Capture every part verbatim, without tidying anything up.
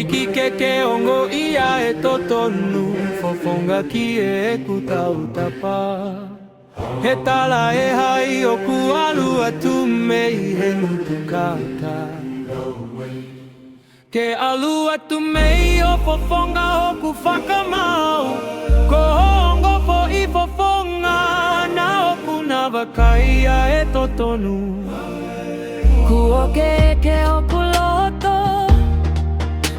ʻIkai ke ke ongoʻi ʻa e totonu, fofonga ki heʻeku tautapa. He talaʻehai ʻoku ʻalu atu mei he ngutu kata. Ke ʻalu atu mei ho fofonga hoku fakamaau. Ko hoʻo foʻi fofonga naʻa ʻoku na vakai ʻa e totonu. Kuo ke ʻeke hoku loto,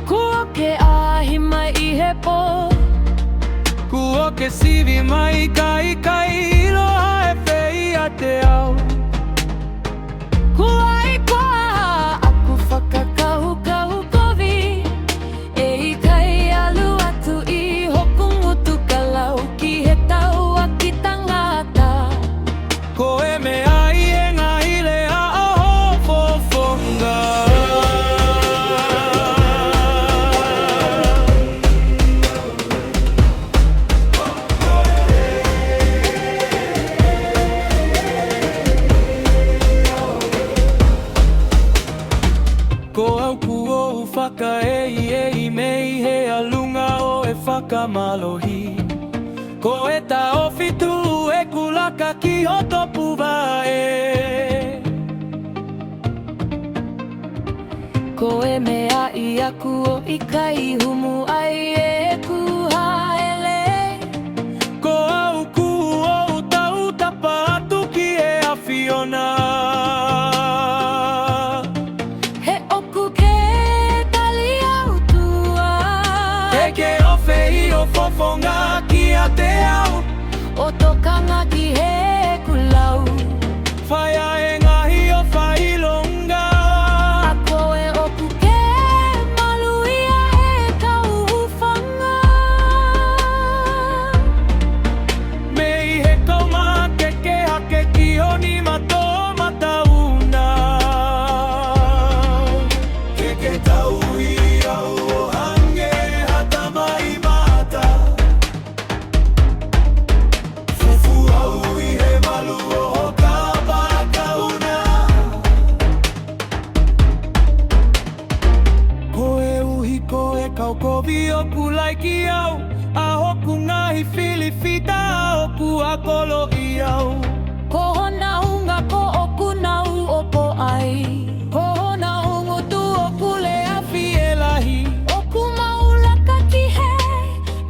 kuo ke ʻaʻahi mai ʻi he pō. Kuo ke sivi mai ka ʻikai ʻilo ʻa e fē ʻiate au. Kuo ʻai koā ʻa ʻeku fakakaukau kovi. ʻE ʻikai ʻalu atu ʻi hoku ngutu ka lau ki he tauʻaki tangata. Ko e meʻa ʻi he ngaahi lea ʻa ho fofonga. Ko au kuo u fakaʻeiʻei mei he ʻalunga ʻo e fakamālohi. Ko e taʻofi tuʻu ʻeku laka ki ho topuvaʻe. Ko e meʻa ʻi ʻaku ʻo ʻikai humu ai ʻeku hāʻele. Ko au kuo u tautapa atu ki he ʻAfiona. He ʻoku ke tali au tuʻa. He ke ʻofeʻi ho fofonga kiate au. ʻO tokanga ki heʻeku lau. Fai ʻa e ngaahi ʻofa ʻilonga. ʻA koe ʻoku ke maluʻi ʻa e kau hūfanga. Mei he kau makeke hake ki ho nima toʻomataʻu na. Ke ke tauhi au ʻo hangē ha tamai mata. Fufū au ʻi he malu ʻo ho kapa kauna. Koeʻuhi ko e kau kovi ʻoku laiki au, ʻa hoku ngaahi filifita ʻoku ʻakoloʻi au. Ko hona unga ko ʻoku nau ʻopo ai. Ko hona ngutu ʻoku lea fielahi. ʻOku mau laka ki he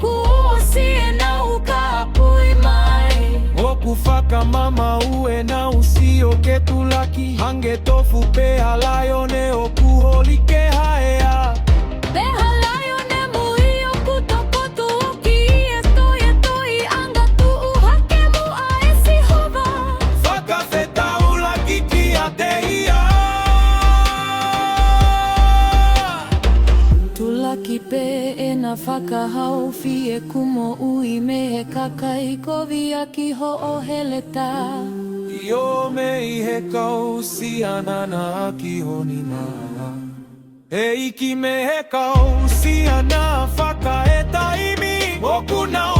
kuo ʻosi ʻenau kāpui mai. ʻOku fakamamaʻu ʻenau sio ke tulaki. Hangē tofu pē ha laione ʻoku holi ke haea. Pē ha laione mui ʻoku toko tuʻuki ʻi he toʻi, ʻe toʻi ʻanga tuʻu hake muʻa ʻe Sihova. Fakafetaulaki kiate ia. Tulaki pē ʻena fakahaofi ʻeku moʻui mei he kakai kovi ʻaki hoʻo heletā. ʻIo mei he kau siana naʻa ki ho nima. ʻEiki mei he kau siana fakaetaimi. ʻOku nau